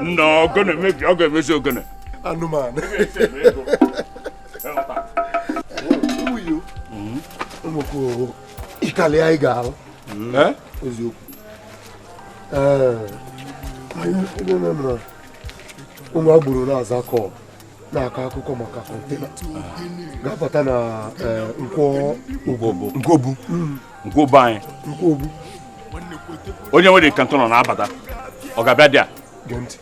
No, gonna make you go miss you gonna. Anuman. Who you? Umoko ikale ai gal. Eh? Eziokwu. Eh. Ụmụ agboro na-aza kọl na-akọ akụkọ maka kọntena ga-abata na nkwọ nkwobu nkwobu anyị nkwobu onye nwere kantona na-abata ọ ga-abịa dị a gee ntị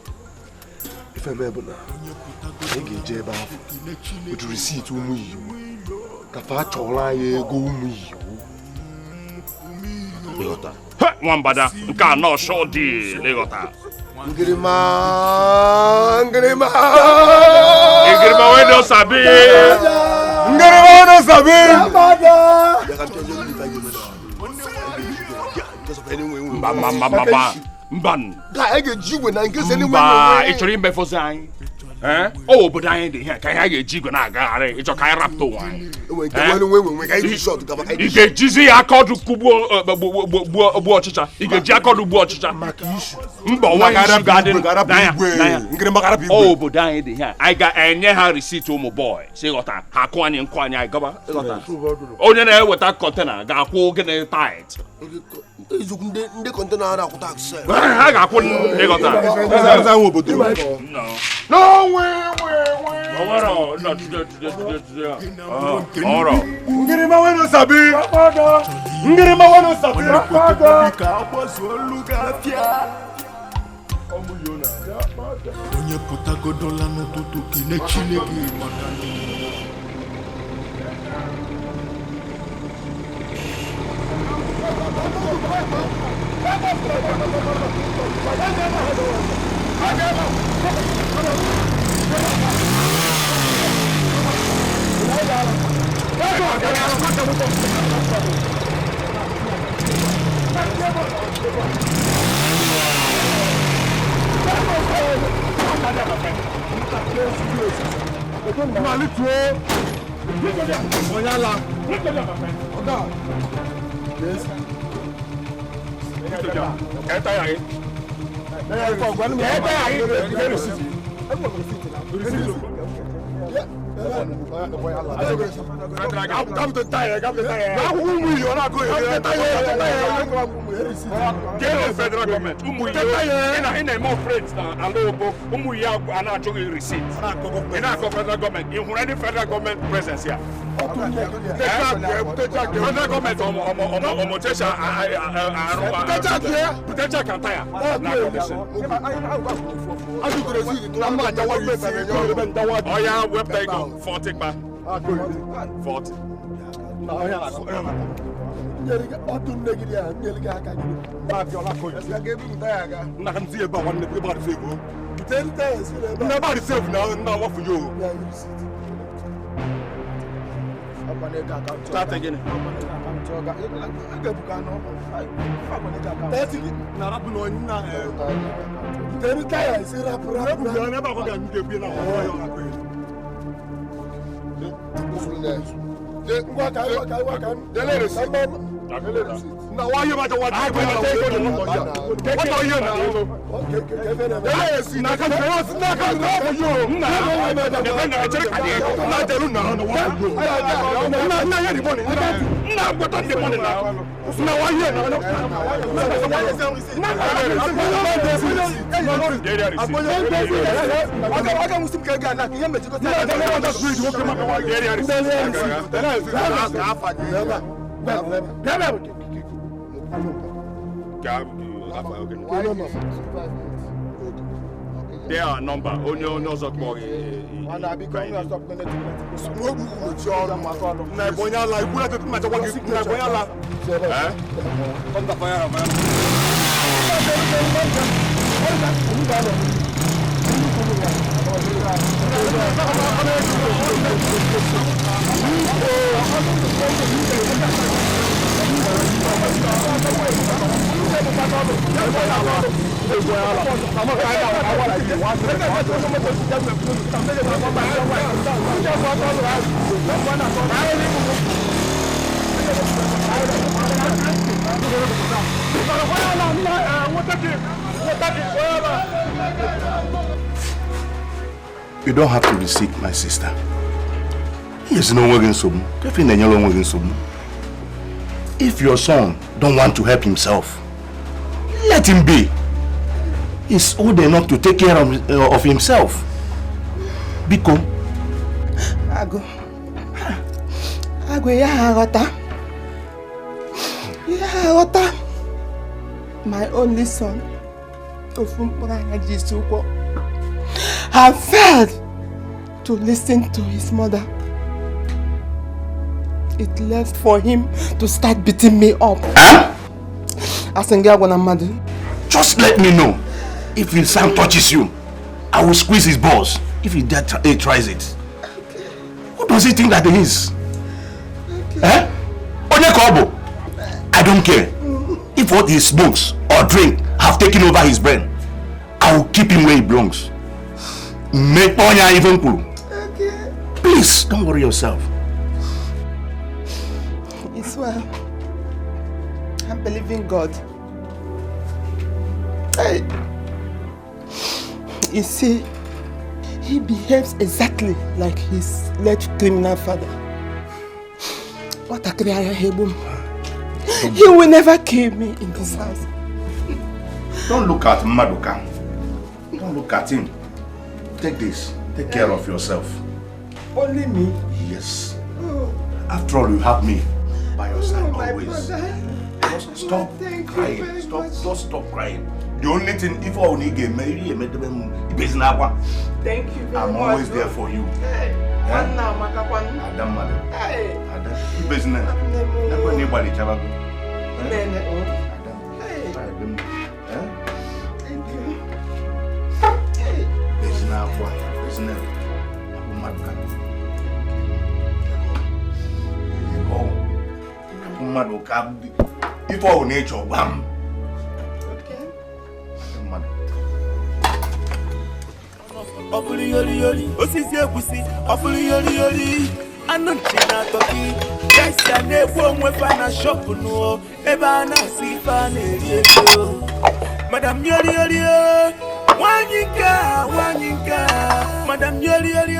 ife mee bụ na anyị ga-eje ebe ahụ otu risiti ụmụ iwu ka fa chọrọ anyị ego ụmụ iwu ịghọta nwambada nke a nọ shọ dị ịghọta Ngirima, ngirima, ngirima we no sabi. Ngirima we no sabi. Mba mba mba mba mba. Mba, ị chọrọ imefozi anyị? Eh? Ọ obodo anyị dị ihe ka anyị ga-eji igwe na-agagharị ịchọ ka anyị rapụta onwe anyị. Ị ga-ejizi ya aka ọdụ gbuo ọchịcha. Ị ga-eji aka ọdụ gbuo ọchịcha. Mba onwe isi ga-adị n'anya. Ọ obodo anyị dị ihe anyị ga-enye ha risiti ụmụ bọị si ghọta ha kụ anyị nkụ anyị anyị gaba ịghọta. Onye na-eweta kọntena ga-akwụ gịnị tait. Ndị kọntena na-akwụ taksị. Ha ga-akwụ ịghọta. No. Ngirima we no sabi. Ngirima we no sabi. Onye pụtagodola n'ụtụtụ kene Chineke maka Federal government. Federal government. You any federal government presence here? Federal government potential can tire. Oh yeah, web 40 ba. 40. Start again. Now why you matter what I will take what are you now? There are number. Only ọzọ kpọrọ. You don't have to be sick, my sister. If your son don't want to help himself, let him be. He's old enough to take care of himself. Biko. Ago. Ago, ya aghọta. Ya aghọta. My only son, ofu mkpụrụ anya ji isi ụkwụ, have failed to listen to his mother. It left for him to start beating me up. Huh? Just let me know. If his son touches you, I will squeeze his balls. If he dare tries it. Okay. Who does he think that he is? Okay. Eh? Onye I don't care. If what he smokes or drink have taken over his brain, I will keep him where he belongs. Make Onya even cool. Okay. Please, don't worry yourself. It's well. I'm believing God. Hey. You see, he behaves exactly like his late criminal father. What a criminal. He will never kill me in this house. Don't look at Maduka. Don't look at him. Take this. Take care of yourself. Only me? Yes. Oh. After all, you have me by your side always. Brother. Just stop crying. Stop. Just stop crying. The only thing, if I only get married, thank you very I'm much. Always there for you. Hey. Adam, hey. Adam. Business. Thank you. If all nature, bam. Okay. Madam Yori Yori, Wanyinka, Madam Yori Yori,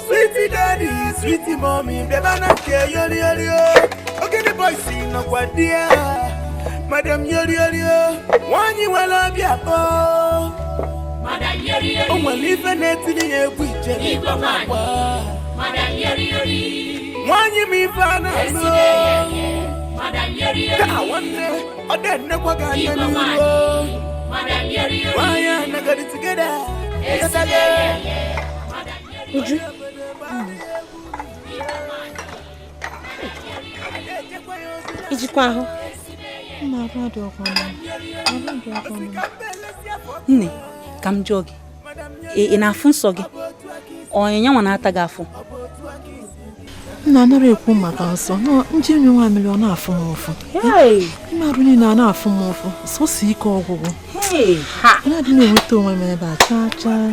sweetie daddy, sweetie mommy, beba ke Yori Yori. Okay, the boys see no kwadia. Madam Yori Yori, wanyi wala biako. Madam Yori Yori, o nwere ife na-etinye ya egwu ije. Madam Yori Yori, wanyi mi ife a na-alụ. Madam Yori Yori, ka nwanne ọ dị nnekwa ga anya n'iru. Madam Yori Yori, nwanyị anagadi together. Uju. Ijikwa ahụ? Nne, ka m jụọ gị, ị na-afụ nsọ gị? Ọ nyanwa na-ata gị afụ? Nna anara ekwu maka nsọ, nje nwe nwa mmiri ọ na-afụ m ụfụ. Ime arụ niile a na-afụ m ụfụ, sọsọ ike ọgwụgwụ. Na-adị na-enweta onwe m ebe a chaa chaa.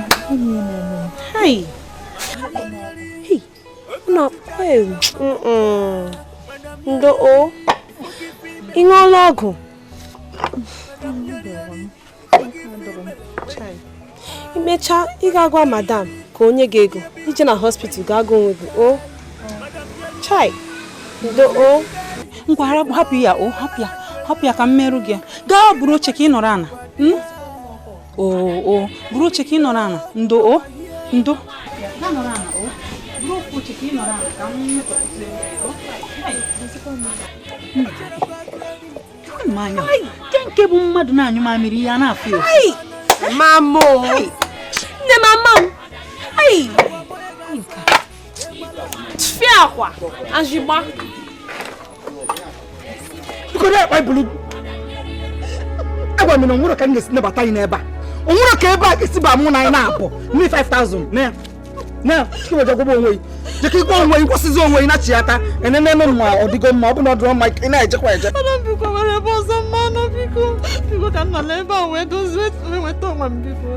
Ndo o. Ị ṅụọla ọgwụ? I mechaa, ị ga-agwa madam ka o nye gị ego ije na hospital gaa gụọ onwe gị o. Chai, ndo o. Ngwa hapụ ya o, hapụ ya, hapụ ya ka m merụ gị. Gaa buru oche ka ị nọrọ ana. O o, buru oche ka ị nọrọ ana. Ndo o, ndo. Gaa nọrọ ana o. Buru oche ka ị nọrọ ana ka m metọpụta ego. Mmanya. Nke bụ mmadụ na-anyụ mamịrị ya na-afụ ya. Mama o. Nne mama m. Ai. Tfie akwa. Azịgba. Biko na akpa ibulu. Agwa m na onwere ka m ga-esi nabata anyị n'ebe a. Onwere ka ebe a ga-esi ba mụ na anyị na-apụ. Mmiri 5000 na ya. Na chiweje gwụgwọ onwe gị. Jeka ịgwọ onwe gị, kwụsịzi onwe gị na chi ata. Enene nụ ma ọ dịgo mma, ọ bụ na ọ dịrọ mma ị na-ejekwa eje. Biko nwere ebe ọzọ mmanụ biko. Biko ka m nọ n'ebe a wee dozie wee nweta onwe m biko.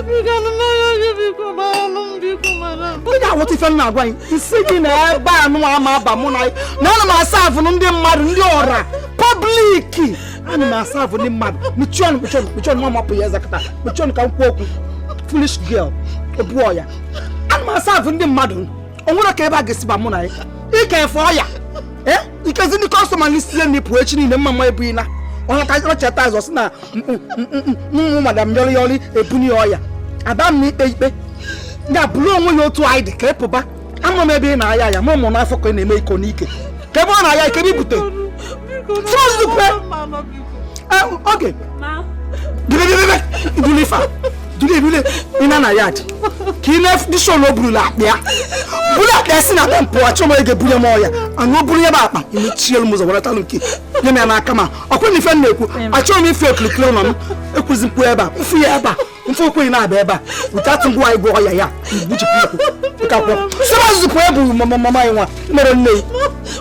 Biko anụ n'anya gị biko gbaranụ m biko mara m. Ị ga-aghọta ife m na-agwa gị. Nsị gị na ebe a nụ ama aba mụ na na ana m asa avụ ndị mmadụ ndị ọra pọbliki. Ana m asa avụ ndị mmadụ. Mechie ọnụ mechie ọnụ mechie ọnụ nwa mapụ ya eze kịta. Mechie ọnụ ka m kwuo okwu. Foolish girl. Obu ọya. Ana m asa avụ ndị mmadụ. O nwere ka ebe a ga-esi ba mụ na ya. Ike efe ọya. Ikezi ndị kọstọma n'isi ndị pụọ echi niile mma mma ebughị na onye ka cheta azụ sị na mmụ madam yọrị yọrị ebunye ọya aba m n'ikpe ikpe ndị a bụrụ onwe ya otu anyị dị ka ịpụba ama m ebe ị na-aya ya ma ụmụ n'afọ ka ị na-eme iko n'ike ka ebe ọ na-aya ike ebe ibute oge bịbịbịbị dule ị na na yad ka ị na-edishon o burula akpa ya buru akpa ya si na be m pụọ achọ m ego ebunye m ọya ana o buru ya bụ akpa emechielu m ụzọ weretalụ nke nye m ya n'aka ma ọkwe na ife m na-ekwu achọghị m ife okirikiri ụlọ m ekwuzi mkpu ebe a mfu ya ebe a mfu okweghị na-abịa ebe a wute ngwa anyị gwọ ọya ya mgbuchipụ ikwu nke akwụkwọ sebe azụzụ pụọ ebu mama anyị nwa mere nne ya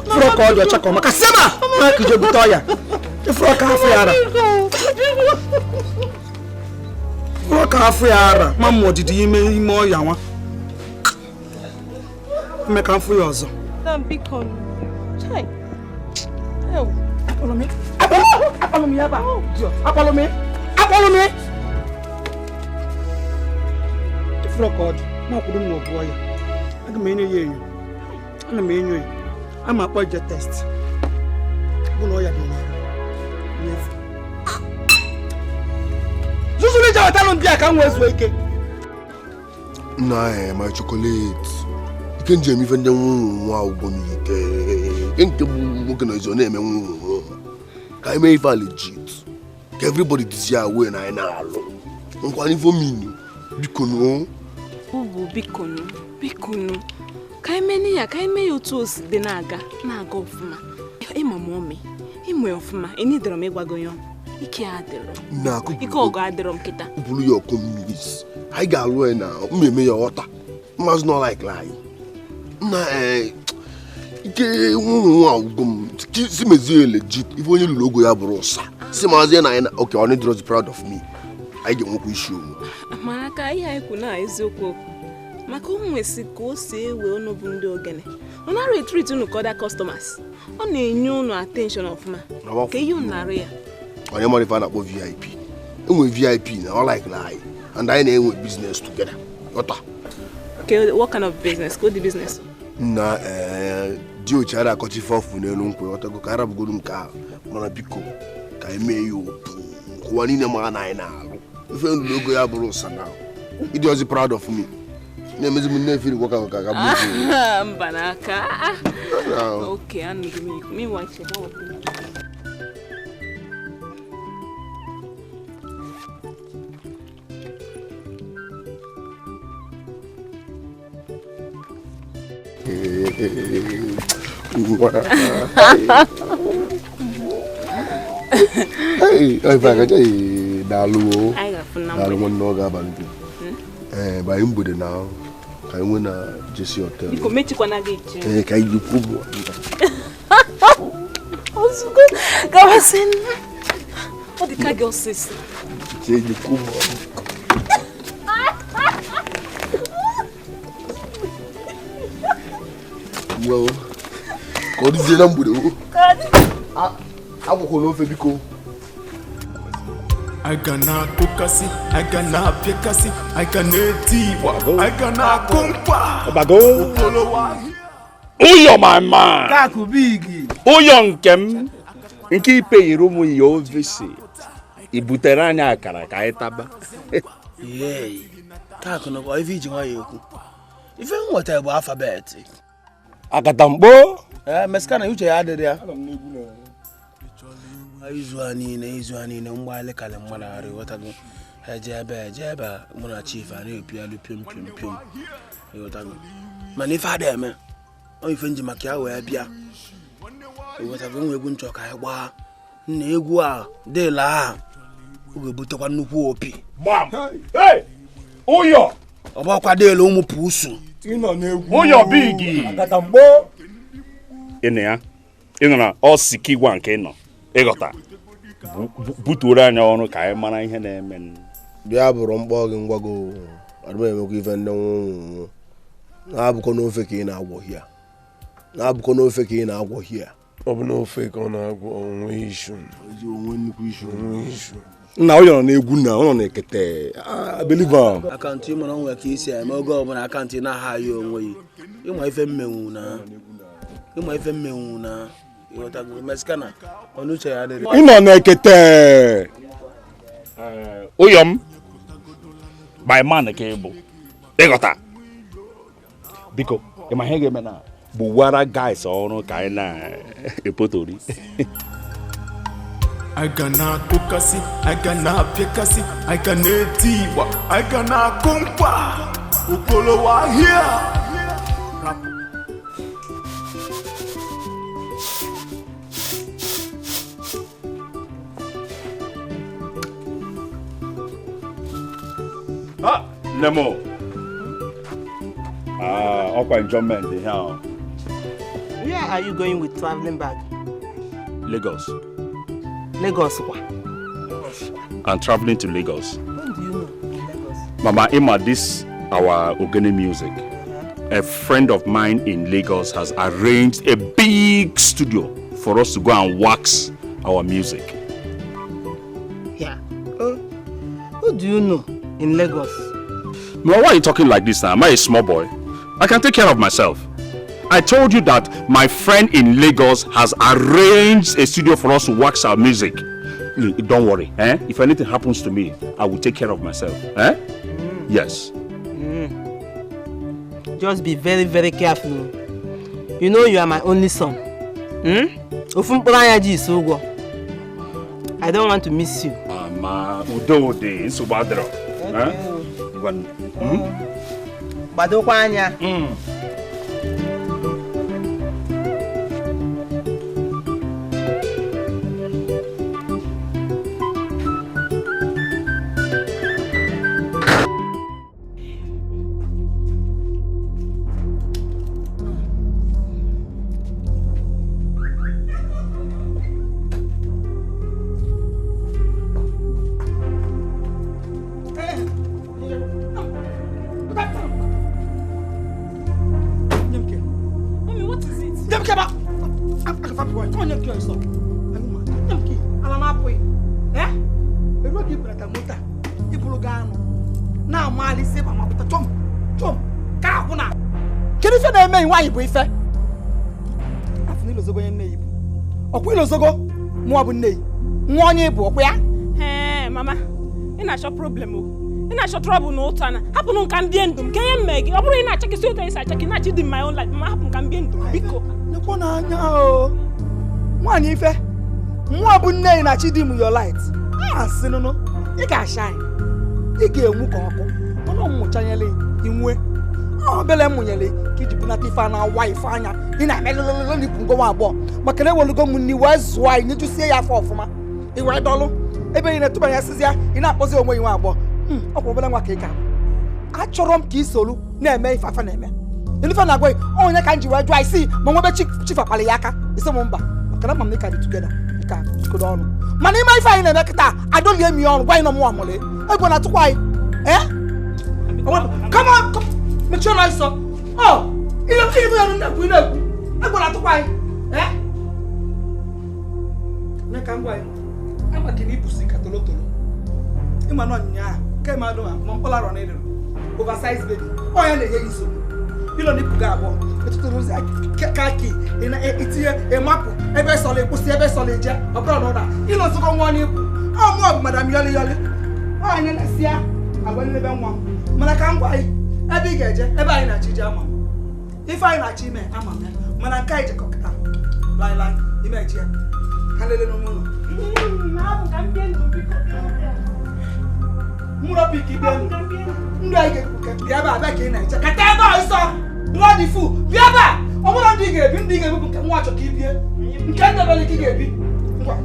fụrụ ka ọ dị ọcha ka ọ maka sebe a ka ije bute ọya ịfụrụ ka afọ ya ara fụrụ ka afọ ya ara ma mmụ ọdịdị ime ime ọya nwa eme ka mfụ ya ọzọ. Akpọrọ m ya ebe a. Akpọrọ m ifụrụ ka ọ dị ma ọkwụrụ m na ọbụ ọya aga m enyo ya enyo ana m enyo ya ama akpọ ije test bụ na ọya dị n'arụ n'efu. Zuzuru ije wetalụ m bịa ka m wee zuo ike. Nna anyị ma chocolate ike njem ife ndị nwa ụgwọ m ike nke nke bụ nwoke na ezi na-eme nwa ka anyị mee ife a legit ka everybody dịzi aware na anyị na-alụ nkwa ife ominu biko nụ bụ biko nụ ka anyị mee ya ka anyị mee ya otu o si dị na-aga na-aga ọfụma ịma m ome ịmụ ya ọfụma enidọrọ m ịgwago ya ike adịrọ ike ọgụ adịrọ m kịta bụrụ ya ọkụ mmiri anyị ga-alụ ya na mmemme ya ọghọta mmazụ nọ like anyị na ike nwa ụgwọ m si mezie legit ife onye lụrụ ogo ya bụrụ ụsa si mazie na anyị okay ọ dịrọzi proud of me anyị ga-enwekwa isi onwe mana ka ihe anyị kwu na eziokwu maka o nwesi ka o si ewe unu bụ ndị ogene ọ nara etrit unu ka ọda customers ọ na-enye unu attention ọfụma ka ihe unu na-arụ ya onye mara ife a na-akpọ VIP enwe VIP na ọ like na anyị and anyị na-enwe business together ghọta. Okay, what kind of business? Go the business. Na di oche ara akọchi ife ọfụ n'elu nkwụ ghọtago ka arabụgoro nke ahụ mana biko ka anyị mee ya opu ụwa niile ma na anyị na-alụ ife nrụrụ ogo ya bụrụ ụsa na ịdị ọzi proud of me na-emezi m nne efiri gwaka ka ka bụ mba n'aka. Okay, anụghị m ikwu meanwhile chebe ọbụla. Hey, daalụ daalụ nwanne ọ ga-abalị gị ee bụ anyị mgbede na ka anyị nwee na Jesi Hotel. Biko mechikwana gị iche. Ee ka anyị jikwa ụmụ ozugbo gawasị ọ dị ka gị ọsịsọ. Jee jikwa ụmụ well, ka ọ dịzie na mgbede o. Agwụkwọ n'ofe biko. Aga na-akụkasị, aga na-apịakasị, aga na-eti igba, aga na-akụ mkpa. Ụyọ my man. Kaku bigi. Ụyọ nke m nke ipe yiri ụmụ ya ovisi. I butere anyị akara ka anyị taba. Yei. Kaku nọkwa ife iji nwayọ ekwu. Ife m nwetara bụ alfabetị. Akatamkpo. Ee, Mesikana uche ya adịrị ya. Izu a niile mgbalị kalị mmadụ arụ ịghọtago. Eje ebe a mụ na chief a na-epialụ piom piom piom ịghọtago. Mana ife adị eme ọ ife nji maka ya wee bịa ịghọtago. Nwe egwu nchọ ka anyị gbaa nna egwu a dịla a ọ ga-ebutekwa nnukwu opi. Ụyọ ọgbakwa dịla ụmụ pusu ụyọ bigi ịnụ ya ịnụ na ọ sikigwa nke ịnọ ịghọta butuoro anya ọrụ ka anyị mara ihe na-eme. Bịa bụrụ mkpọ gị ngwago adịm emekwa ife ndị nwụnwụ na-abụkọ n'ofe ka ị na-agwọ hia. Na-abụkọ n'ofe ka ị na-agwọ hia. Ọ bụ n'ofe ka ọ na-agwọ onwe ishu. Onwe nnukwu ishu. Nna ọ nọ n'egwu na ọ nọ n'ekete. I believe am. Akaụntụ ị mara onwe ka isi eme oge ọbụla akaụntụ ị na-aha ya onwe ya. Ịma ife mmenwu na. Ịma ife mmenwu na. Ịghọtago Mesikana ọnụ uche ya adịrị. Ị nọ n'ekete. Ụyọ m by man ka ị bụ. Ịghọta. Biko, ị ma ihe ga-eme na gbuwara guys ọrụ ka anyị na-epotori. Aga na-akụkasị, aga na-apịakasị, aga na-eti igba, aga na-akụ mkpa. Okolowa ahịa. Ah, Nemo. Ah, ọkwa enjoyment dị here. Where are you going with traveling bag? Lagos. Lagos kwa? I'm traveling to Lagos. When do you know Lagos? Mama Emma, this our Ogene music. A friend of mine in Lagos has arranged a big studio for us to go and wax our music. Yeah. Who do you know in Lagos? Mama, why are you talking like this now? Am I a small boy? I can take care of myself. I told you that my friend in Lagos has arranged a studio for us to wax our music. Don't worry, eh? If anything happens to me, I will take care of myself. Eh? Mm. Yes. Mm. Just be very, very careful. You know you are my only son. Hmm? I don't want to miss you. Mama, Udode, Subadro. Badokwa anya. Nwaanyị bụ ife afọ n'ilozogo onye nne yi bụ ọkwa ilozogo mụọ bụ nne yi nwa onye bụ ọkwa ya. Ee mama, ị na-achọ problem o, ị na-achọ trouble na ụtọ na hapụnụ nka m bie ndụ m ka ihe mme gị ọ bụrụ ị na-achọ kịsị ụtọ isi achọ ka ị na-achọ dị my own life. Mama, hapụ nka m bie ndụ m biko. Nekwa n'anya o nwaanyị ife mụọ bụ nne yi na-achị di m your light a sị nụnụ ị ga-ashine ị ga-enwu ka ọkụ ọnụ mmụchanyere inwe obele mụnyere ka iji bunata ife a na-awa ife anya ị na-emelụlụlụ n'ikwu ngọnwa abụọ maka na ewelugo m nni wee zụọ anyị nyejusie ya afọ ọfụma i wee dọlụ ebe ị na-etụbanye asịzi ya ị na-akpọzi onwe gị nwa agbọghọ. Ọkwa obele nwa ka ị ga-abụ. Achọrọ m ka ị solu na-eme ife afa na-eme ife na-agwa gị onye ka m ji wee jụọ isi ma nwebe chief akpali ya aka isi m mba maka na ma m na ịka dị tugeda ịka jikọdo ọnụ mana ime ife anyị na-eme kịta adọlie m ya ọnụ gwa anyị na ọmụwa mụrụ egwu na-atụkwa anyị. Come on, come. Mechie ọnụ ọsọ. Ọ, ihe ihe ya na-ekwu na-ekwu. Egwu na-atụkwa anyị. Eh? Ịma na ọnyịnya ahụ kemgbe adụ ma mkpọla rọ n'elu oversize baby ọ ya na-enye gị nsogbu ịlọ n'ipụga abụọ etụtụrụ ụzọ kaki itinye ịmapụ ebe sọlọ ịkwụsị ebe sọlọ ije ọ bụrụ na ụra ịlọ nzukọ nwa onye ikwu ọ mụọ bụ madam yọlị yọlị ọ anyị na-esi ya agwa n'ebe nwa m mana ka m gwa anyị ebe ị ga-eje ebe anyị na-achọ ije ama m ife anyị na-achọ ime ama m ya mana nke anyị jekọkọta laịlaị ime eji ya ka lele n'ụlọ mụrọ pik bịa ndụ anyị ga-ekwu bịa ebe a bịa ka ị na-eche kata ebe a nsọ bloody fool bịa ebe a ọ bụrụ ndị ị ga-ebi ndị ị ga-ebi bụ nke nwa achọ ka i bie nke ndebere ka ị ga-ebi ngwa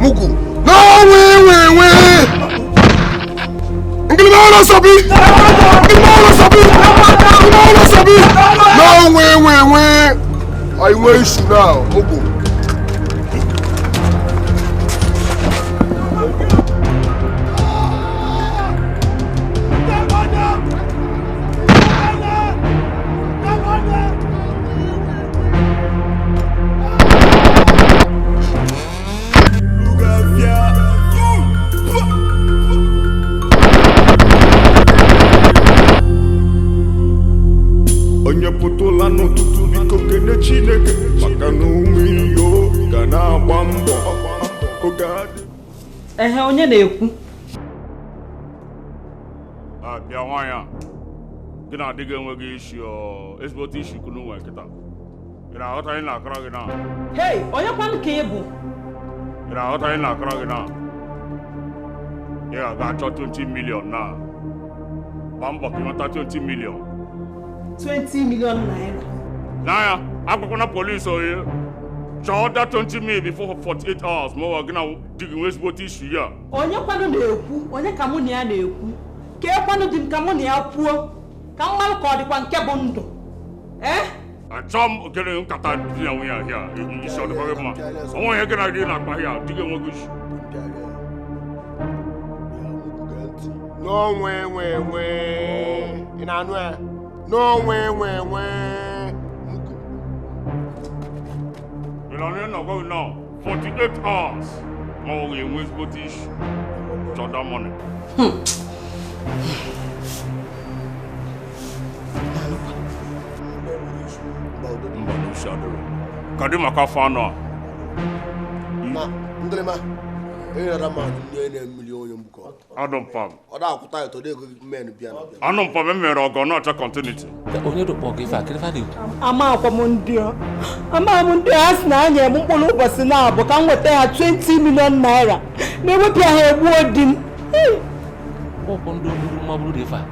Mugu. No way, way, way. Ngilima sabi. Ngilima sabi. Ngilima sabi. No way, way, way. I wish you now, Mugu. Onye pụtụla n'ụtụtụ biko kene Chineke maka na ụmụ iyo ga na-agba mbọ oge adị. Ehe, onye na-ekwu? Bịa nwaanyị a gị na-adị gị enweghị isi ezigbote isi kunu nwe kịta ị na-aghọta anyị na-akọrọ gị na hei, onye kwanụ ka ị bụ? Ị na-aghọta anyị na-akọrọ gị na ị ga-aga achọ 20 million na gbaa mbọ ka ị nweta 20 million. 20 million naira. Naya, akwụkwọ na polisi oye chọọ that 20 million before 48 hours ma ọ gị na di gị nwee ezigbote isi ya. Onye kwanụ na-ekwu? Onye ka mụ na ya na-ekwu? Ka ekwanụ dị m ka mụ na ya kwuo ka m malụ ka ọ dịkwa nke bụ ndụ. Eh? Achọ m gịnị nkata di na nwunye ahịa isi ọ dịkwa gị mma onwe ihe gị na di na-akpa ahịa di gị enweghị isi. No way, way, way. Ị na-anụ ya? No way, way, way. You know, go now. 48 hours. More in British. Jordan money. Kadima Kafano. Ma, Ndrema. Anụ mpam emere ọgọ na-achọ continuity. Onye dụkpọ gị ife a, kedu ife a na-ekwu? Ama m ndị a sị na anya m mkpụrụ ụbọchị na-abụ ka m nweta ha 20 million naira na-ewepụ ha egbuo di m. Ọkwọ ndị ogburu mma bụrụ dị ife a.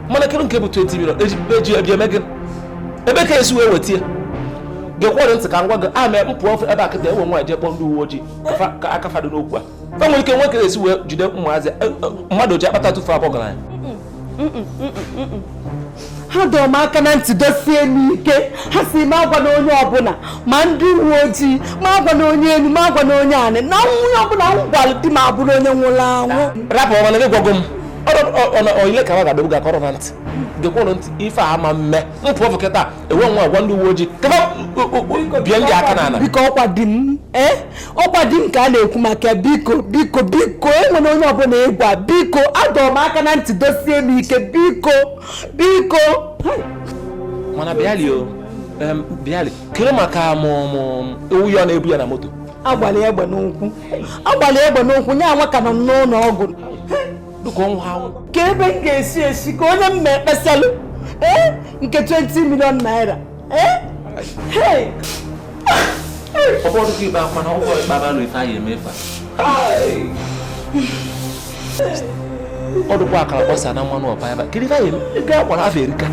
Mana kedu nke bụ 20 million? Eji ebi eme gị? Ebe ka esi wee weta ya? Gekwọrọ ntị ka m gwa gị, a mee mpụ ọfụ ebe a kịta enwe nwaanyị jee kpọọ ndị uwe ojii ka aka fadụ n'okwu a. E nwere ike nwoke esi wee jide ụmụazị mmadụ ji akpata tụfu abụọ ọgaranya. Ha dọrọ m aka na ntị dosie m ike ha si m agwa na onye ọbụla ma ndị uwe ojii ma agwa na onye elu ma agwa na onye anị na nwunye ọbụla m gwara di m abụrụ onye nwụrụ anwụ. Rapụ ọma na gị gwago m ile ka ọ ga-adọgbu gị akọrọ na ntị gekwọrọ ntị ife a ama mme mpụ ọfụ kịta enwe nwa agwa ndị uwe ojii bie ndị aka n'ala. Biko ọkwa di m ọkwa di m ka a na-ekwu maka biko biko biko enwere onye ọbụla ịgwa biko adọrọ m aka na ntị dosie m ike biko biko. Mana bịali o bịali kere maka ewu ya na-ebu ya na moto agbalị egbe n'ụkwụ nye anwa ka nọ n'ụlọ ọgwụ. Ka ebe m ga-esi esi ka onye m ma ekpesalụ Nke 20 million naira. Hey! Ọ bụrụ ka ibe akwa na ọ bụrụ ikpe abalị ife anyị emefa. Ọ dịkwa akara gbasa na mmanụ ọpa ebe a. Kedu ife anyị eme? Ego akwara afọ erika.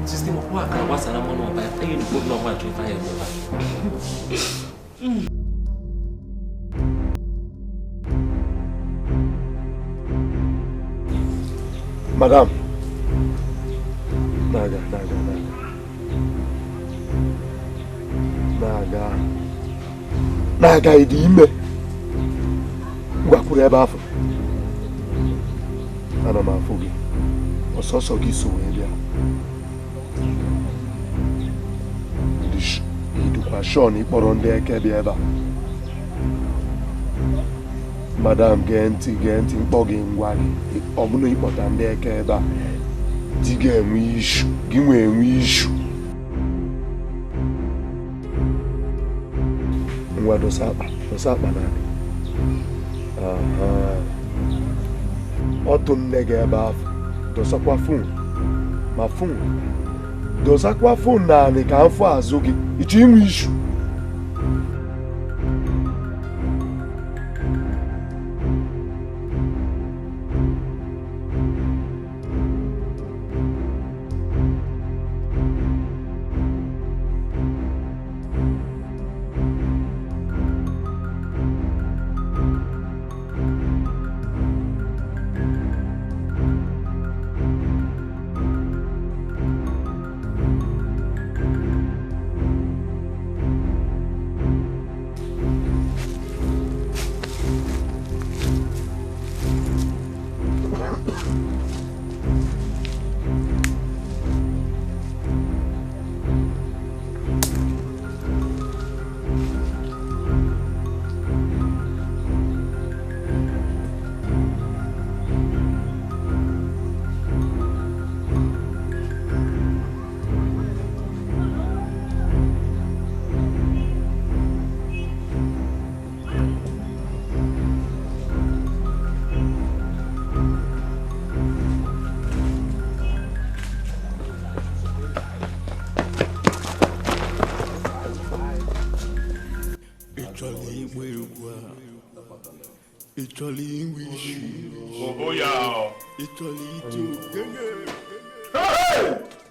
Sistem ọkwa akara gbasa na mmanụ ọpa ebe a. Anyị erikpo n'ọnwa achọ ife anyị emefa. Madam. Naga. Naga ịdị ime. Ngwakwuru ebe afọ. Ana m afụ gị. Ọsọsọ gị so wee bịa. Ịdịkwa shọ na ịkpọrọ ndị eke bịa ebe a. Madam, gee ntị mkpọ gị ngwa gị. Ọ bụrụ na ịkpọta ndị eke ebe a, di ga-enwe ishu, gị nwee enwe ishu. Ngwa dosa akpa naanị. Ọtụ nne gị ebe ahụ, dosakwa fon. Ma fon, dosakwa fon naanị ka mfụ azụ gị, ịchọ inwe ishu.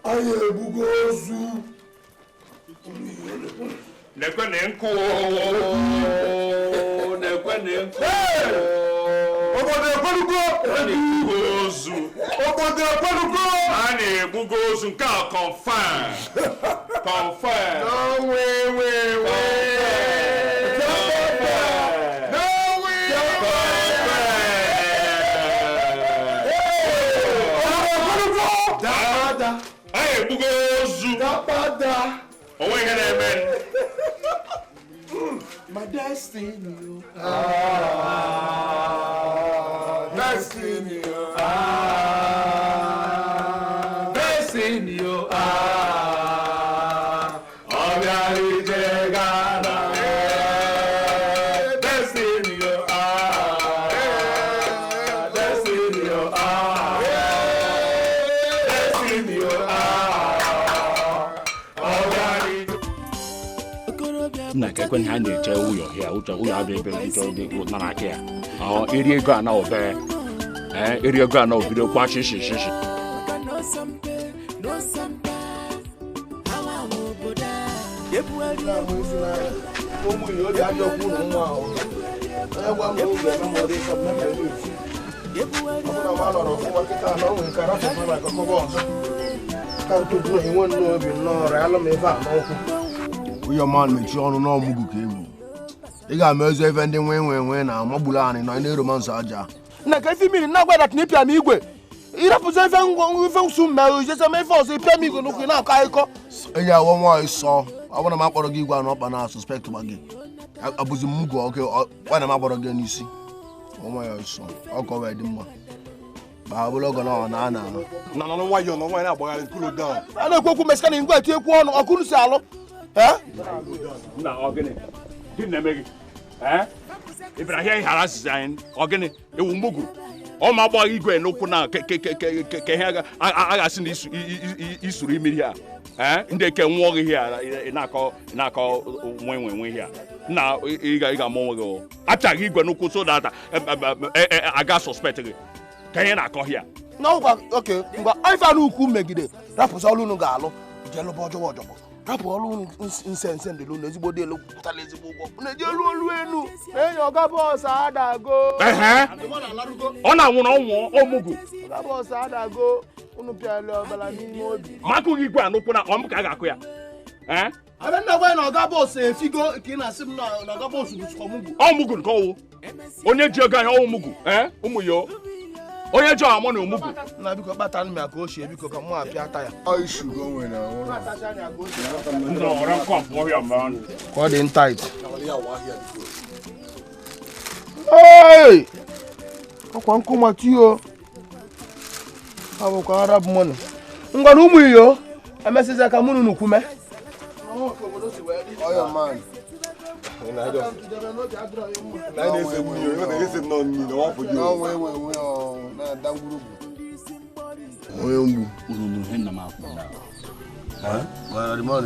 Anyị ebugo ozu. Nekwe nkụ. Obodo ekwelugo. Ozu. Obodo ekwelugo. A na-egbugo ozu nke a confirm. Confirm. No way, way, way. My destiny, destiny, destiny, Obiarije Ghana, destiny, destiny, destiny, na ka ekwe ha na-eche ụyọ ya ụjọ ụyọ abịa ebe ụjọ dị nara aka ya ọ eri ego a na obere eri ego a na obido kwa shishi shishi. Ụyọ man mechie ọnụ n'ọmụgwụ ka ewu. Ị ga-ama ezi ebe ndị nwe nwe nwe na amagbulu anyị nọ na-eromansị aja. Na ka ife mmiri na-agwa dat na ịpịa m igwe. Ịrapụzi ife ife nsu mme ijesa ma ife ọzọ ịpịa m igwe n'ụkwụ na-akọ akụkọ. Enyi awọ nwaanyị sọ ọ bụrụ na m akpọrọ gị igwe anụ ọkpa na suspect gba gị. Abụzi m mugwu oke nwa na m akpọrọ gị n'isi. Nwaanyị sọ ọkọ wee dị mma. Ma ọ bụrụ oge na ọ na-ana. Na nọ nwayọọ na nwaanyị na-agbagharị cool down. A na-ekwu okwu mesika na ngwa eti ekwu ọnụ ọkụnụ si alụ. Nna ọ gịnị? Gịnị na-eme gị? Ị bịara ahịa ịghara asịsị anyị ọ gịnị? Ewu mugwu. Ọ ma agba igwe n'ụkwụ na ke ihe a ga-asị na isuru imiri a. Ndị eke nwụọ gị ihe na-akọ nwe nwe nwe ihe a. Na ị ga-ama onwe gị. Apịaghị igwe n'ụkwụ so that aga suspect gị. Ka ihe na-akọ here. Na okay, ngwa ife anụ ukwu megide rapụsị ọlụ unu ga-alụ jee lụba ọjọbọ ọjọbọ. Rapụ ọlụ unu nse nse ndịlu unu ezigbo dị elu pụtara ezigbo ụgwọ. Unu eji elu olu elu. Enyi ọga bọọsụ adago. Ọ na-anwụ na ọnwụ ọmụgwụ. Ọga bọọsụ adago. Unu pịara ọbara n'ime obi. Makụ gị igwe anụkwụ na ọm ka a ga-akụ ya. Abe nna gwa na ọga bọọsụ efigo ka ị na-asị m na ọga bọọsụ bụ ọmụgwụ. Ọmụgwụ nke ọwụ. Onye ji ego ahịa ọmụgwụ. Ụmụ ya. Onye ji ọmụ na ọmụgwụ. Na biko kpata m ya ka ochie biko ka mụ apịa taya. Ka ọ dị ntait. Hey! Ọkwa nkụ matio. Ọ bụkwa Arab money. Ngwa na ụmụ iyo emesizi ka mụ na unu kwume.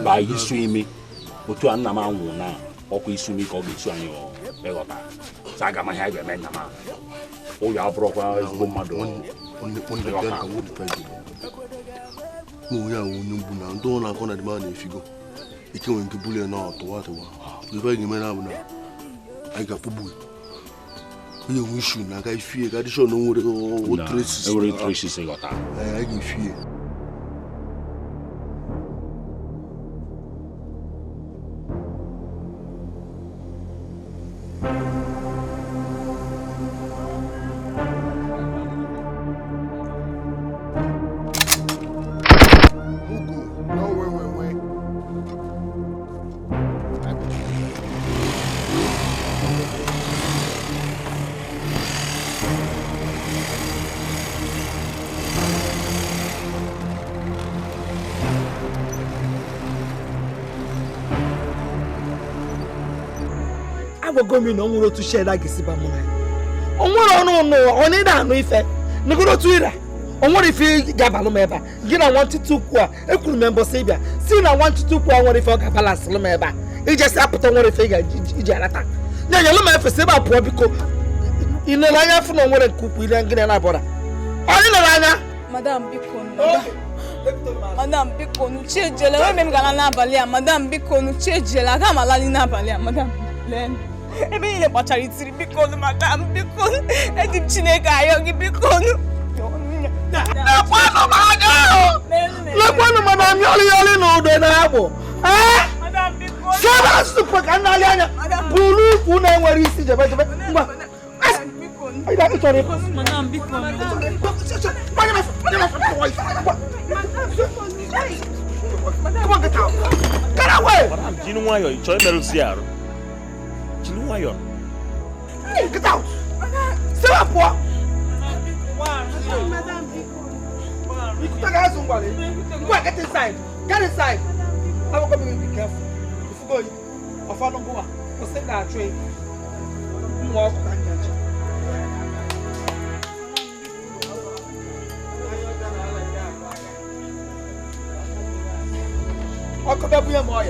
Ba isu imi otu a nna m anwụ na ọkwa isu imi ka ọ ga-esu anyị ịghọta. Sa aga m ahịa ga-eme nna m ụyọ abụrụkwa ezigbo mmadụ. Onye ahụ onye mgbu na ndị ọ na-akọ na dịma na-efigo ike nwere nke bulie na ọtụwa atụwa ife anyị ga-eme na bụ na anyị ga-akpụgbu onye nwe ishu na aka ifie ka adịshọ na nwere traces ịghọta. Anyị ga-efie. Agwago m na o nwere otu shed a ga-esi ba mụ na ya. O nwere ọnụ ụnụ ọ na-ede anụ ife negoro otu ira o nwere ife ga-abalụ m ebe a gị na nwantịtụ ukwu a ekwuru m mbọsị ịbịa si na nwantịtụ ukwu a nwere ife ọ ga-abalansịlụ m ebe a ijesi apụta nwere ife ị ga-iji alata na-enyelụ m efesi ebe a pụọ biko ị lere anya afụ na o nwere nke ukwu ile ngịnị na-abọra onye lere anya. Madam biko Madam biko chi ejele enwe m gara n'abalị a. Madam biko chi ejele aga m alali n'abalị a. Madam lee ebe niile gbachara itiri biko madam biko eji m Chineke ayọ gị biko. Lekwanụ m anya lekwanụ madam yọlị yọlị na udo na-agbụ sebe asụpụ ka nnalị anya buru ukwu na-enwere isi jebe jebe ngwa. Madam biko Come on, get out. Get away. Madam jiri nwayọọ ị chọrọ imerụzi arụ. Jiri nwayọọ. Get out. Stay up, boy. Go get inside. Get inside. I'm going to be careful. If you go, if I don't go, I'll send that train. Walk and catch. I'll come back with you more.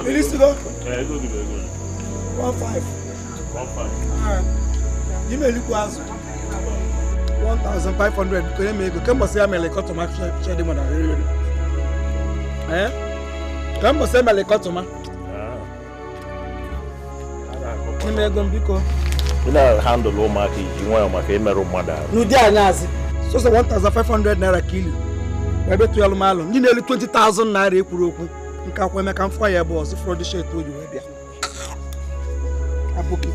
Release to go? Yeah, go give it. 1.5. 1.5. Alright. You may look as 1,500. Because you come say I'm a customer. Share the money. Eh? Come say I'm a customer. You may go biko. You know handle ụmụaka iji nwayọọ maka imerụ mmadụ ahụ. N'ụdị anyazị. So so 1,500 naira kilo. Wee betu ya alụmalụ. Ndị na-elu 20,000 naira ekwuru okwu. Nke akwa eme ka m fọ ya ebe ọzọ fọrọ dị shet oyi wee bịa. Abụkị.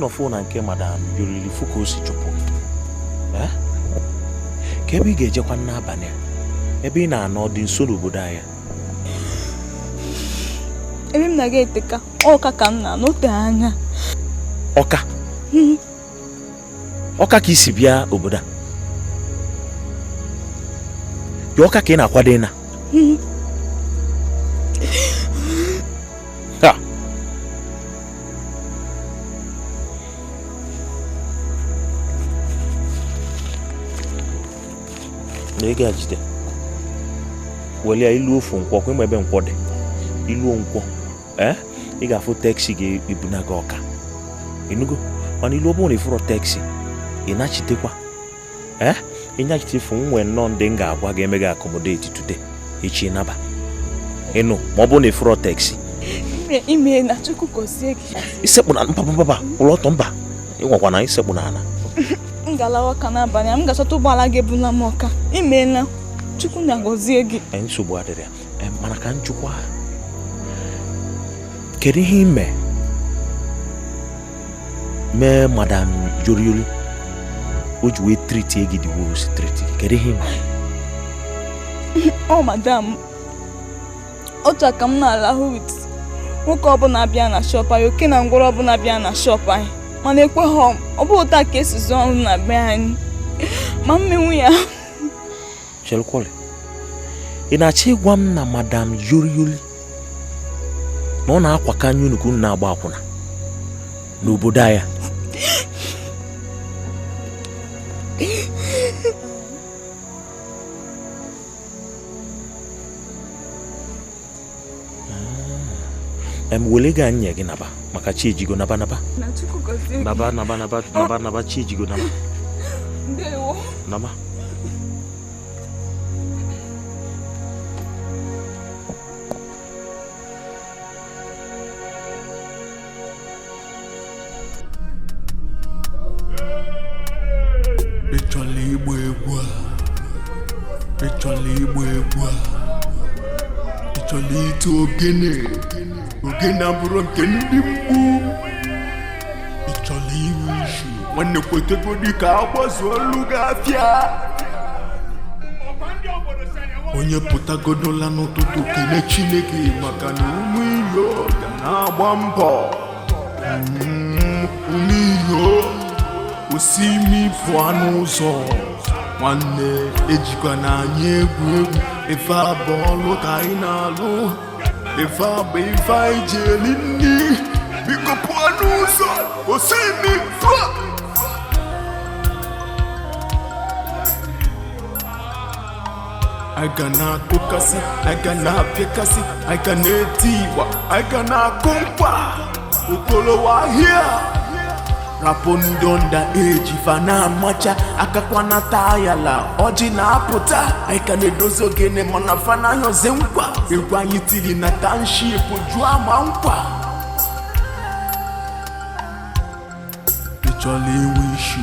Ịnọfụ na nke madam yoriri fụ ka o si chụpụ gị. Ka ebe ị ga-ejekwa n'abalị a, ebe ị na-anọ dị nso n'obodo anyị. Ebe m na-aga eteka, ọka ka m na-anọ ote anya. Ọka? Ọka ka isi bịa obodo a? Ya ọka ka ị na-akwado ịna? Ha! Na ego a jide. Welie ilu ofu nkwọ, kwa ịma ebe nkwọ dị. Ilu nkwọ. Ị ga-afụ taxi ga-ebuna gị ọka. Ịnụgo? Mana ilu ọ bụrụ na ịfụrọ taxi, ị nachitekwa. Ị nachite fụ nwe nnọọ ndị m ga-agwa ga-eme gị accommodate today. Echi naba. Ịnụ ma ọ bụrụ na ịfụrọ taxi. Ime na Chukwu gọzie gị. Isekpụ na mba ụlọ ọtọ mba. Ịnwakwa na isekpụ na ala. M ga-alawa ọka n'abalị, m ga-achọta ụgbọala ga-ebula m ọka. Imeela, Chukwu na-agọzie gị. Nsogbu adịrị ya. Mana ka njikwa. Kedu ihe ime mee madam Jorioli o ji wee triti gị the way o si triti gị? Kedu ihe ime? Ọ madam, otu a ka m na-alahụ with nwoke ọbụla bịa na shop anyị, oke na ngwọrọ ọbụla bịa na shop anyị, mana ekweghọ m. Ọ bụ otu a ka esi zụọ ọrụ na be anyị ma mmenwu ya. Chelkwole, ị na-achọ ịgwa m na madam Jorioli na ọ na-akwakanye unu ka unu na-agba akwụna n'obodo anyị? Wele ga nye gị naba maka chi ejigo naba naba. Naba naba naba naba naba chi ejigo naba. Ndewo. Naba. Ị chọrọ ịgba egwu a? Ị chọrọ ịgba egwu a? Ị chọrọ ite ogene? Ogene abụrụ nke ndị mgbu. Ị chọrọ inwe ishu? Nwanne kwetegodi ka agbazuolu gị afịa. Onye pụtagodola n'ụtụtụ kele Chineke maka na ụmụ iyo ga na-agba mbọ. Ụmụ iyo osimi pụọ n'ụzọ. Nwanne ejikwa na anyị egwu egwu. Ife abụ ọlụ ka anyị na-alụ. Ife abụ ife anyị ji eri nri. Biko pụọ n'ụzọ, osimi pụọ. Anyị ga na-akụkasị, anyị ga na-apịakasị, anyị ga na-eti ịgba, anyị ga na-akụ nkwa. Okolowa ahịa. Rapụ ndị onda eji fa na-amacha akakwanata ayala ọjị na-apụta. Anyị ka na-edozi ogene mana fa na-anyọzi nkwa. Egwu anyị tiri na township jụọ ama nkwa. Ị chọrọ inwe ishu?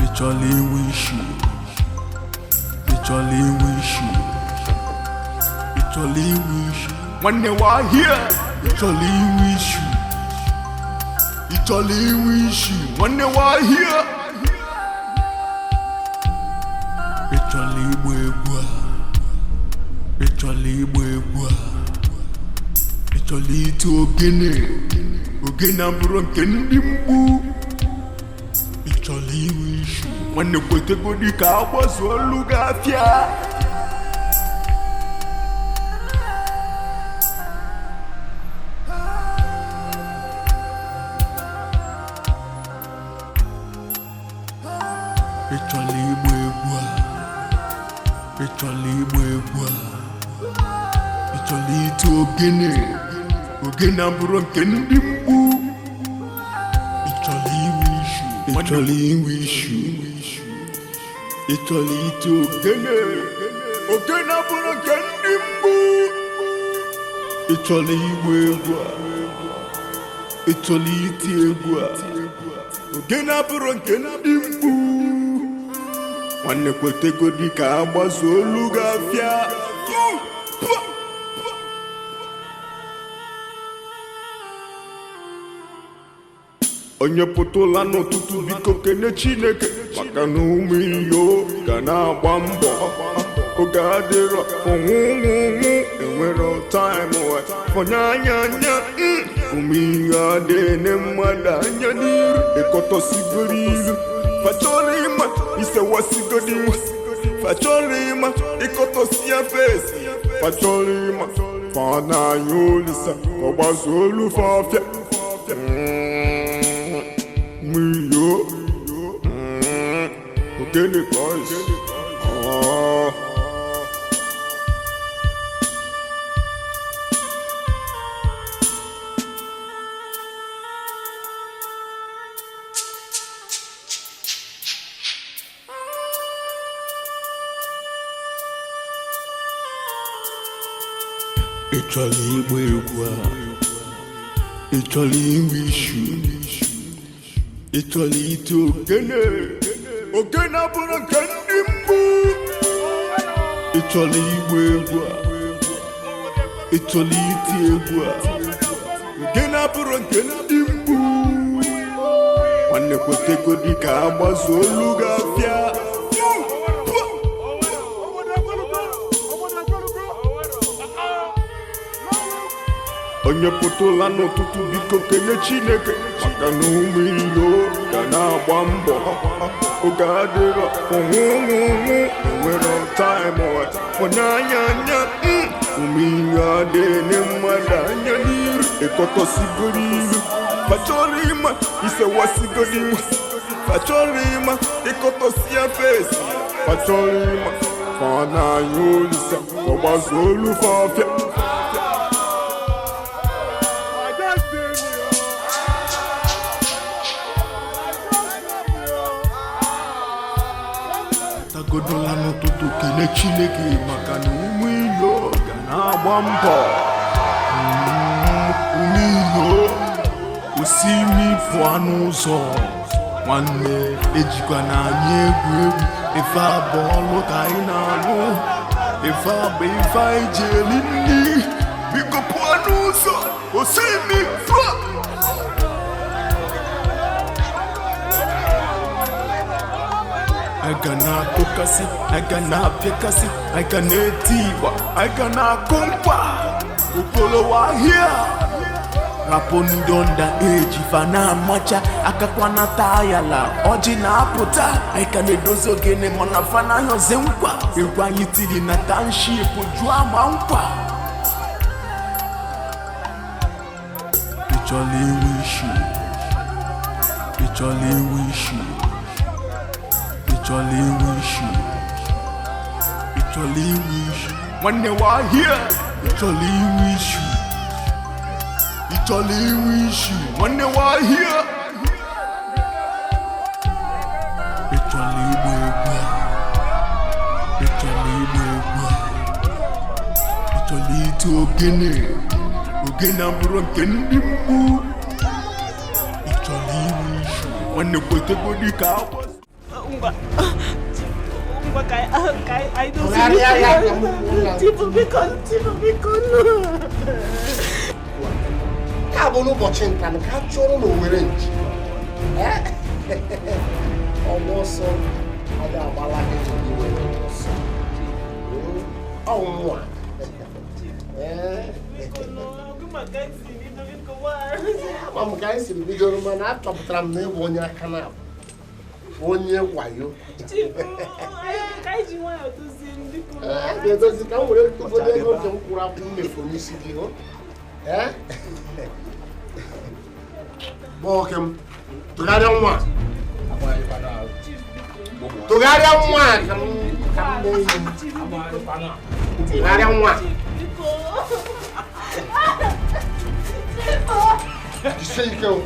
Ị chọrọ inwe ishu? Ị chọrọ inwe ishu? Ị chọrọ inwe ishu? Nwanne wa ahịa. Ị chọrọ inwe ishu? Ị chọrọ inwe ishu? Nwanne wa ahịa. Ị chọrọ ịgba egwu a? Ị chọrọ ịgba egwu a? Ị chọrọ ite ogene? Ogene abụrụ nke ndị mgbu. Ị chọrọ inwe ishu? Nwanne kwetegodi ka agbazuolu gị afịa. Ị chọrọ ịgba egwu a? Ị chọrọ ịgba egwu a? Ị chọrọ ite ogene? Ogene abụrụ nke ndị mgbu. Ị chọrọ inwe ishu? Ị chọrọ inwe ishu? Ị chọrọ ite ogene? Ogene abụrụ nke ndị mgbu. Ị chọrọ ịgba egwu a? Ị chọrọ iti egwu a? Ogene abụrụ nke ndị mgbu. Nwanne kwetegodi ka agbazuolu gị afịa. Onye pụtụla n'ụtụtụ biko kene Chineke maka na ụmụ iyo ga na-agba mbọ oge adịrọ ọnwụnwụnwụ enwere taịm fọnye anya anya ụmụ iyo adịghị mmadụ anya n'iru ịkọtọsigoro ilu fachọrọ ịma isewasịgoro iwe fachọrọ ịma ịkọtọsi ya fesi fachọrọ ịma fa na-anya olisa ka ọ gbazuo olu fa ọfịa. Mio, Ogene boys. Ị chọrọ ịgba egwu a? Ị chọrọ inwe ishu? Ị chọrọ ite ogene? Ogene abụrụ nke ndị mbụ. Ị chọrọ ịgba egwu a? Ị chọrọ iti egwu a? Ogene abụrụ nke ndị mbụ. Nwanne kwetegodi ka agbazuo olu gị afịa. Onye pụtụla n'ụtụtụ biko kene Chineke maka na ụmụ iyo ga na-agba mbọ oge adịrọ ọnwụnwụnwụ enwere taịm fọnye anya anya ụmụ iyo adịghị mmadụ anya n'iru ịkọtọsigoro ilu fachọrọ ịma isewasịgoro iwe fachọrọ ịma ịkọtọsi ya fesi fachọrọ ịma fa na-anya olisa ka ọ gbazuo olu fa ọfịa. Godola n'ụtụtụ kele Chineke maka na ụmụ iyo ga na-agba mbọ. Ụmụ iyo osi imi pụọ n'ụzọ nwanne ejikwa na anyị egwu egwu ife abụ ọlụ ka anyị na-alụ ife abụ ife anyị ji eri nri biko pụọ n'ụzọ osi imi pụọ. I gonna kokasi, I gonna pickasi, I gonna tiwa, I gonna kumpa. Ukolo wa here. Rapondo nda eji fana macha, akakwana tayala, oji na apota. I can dozo gene mana fana yoze nkwa. Ikwa yitiri na township jua mankwa. Ichole wish you, ichole wish you. Ichole wish you, ichole wish you. Nwanne wa here, ichole wish you, ichole wish you. Nwanne wa here, ichole igba egwu a, ichole igba egwu a, ichole ite ogene, ogene abụrụ nke ndị mgbu. Ichole wish you, nwanne kwetegodi ka akwa. Ngwa ngwa ka anyị dozie. Chifu biko, Chifu biko. Ka bụ n'ụbọchị nta ka a chụrụ n'Owere nchi. Ọgba ọsọ adị agbala gị iwe ọsọ. Ọnwụ a. Ama m ka anyị siri bidoro mana achọpụtara m na ịbụ onye aka na-abụ. Onye wayo. Ga-edozi ka m were tụgodo ego nke m kwụrụ akwụ m mefuru n'isi gị hụ. Nwoke m, tụgharịa nwa. Tụgharịa nwa ka m mee ihe. Tụgharịa nwa. Jisie ike o.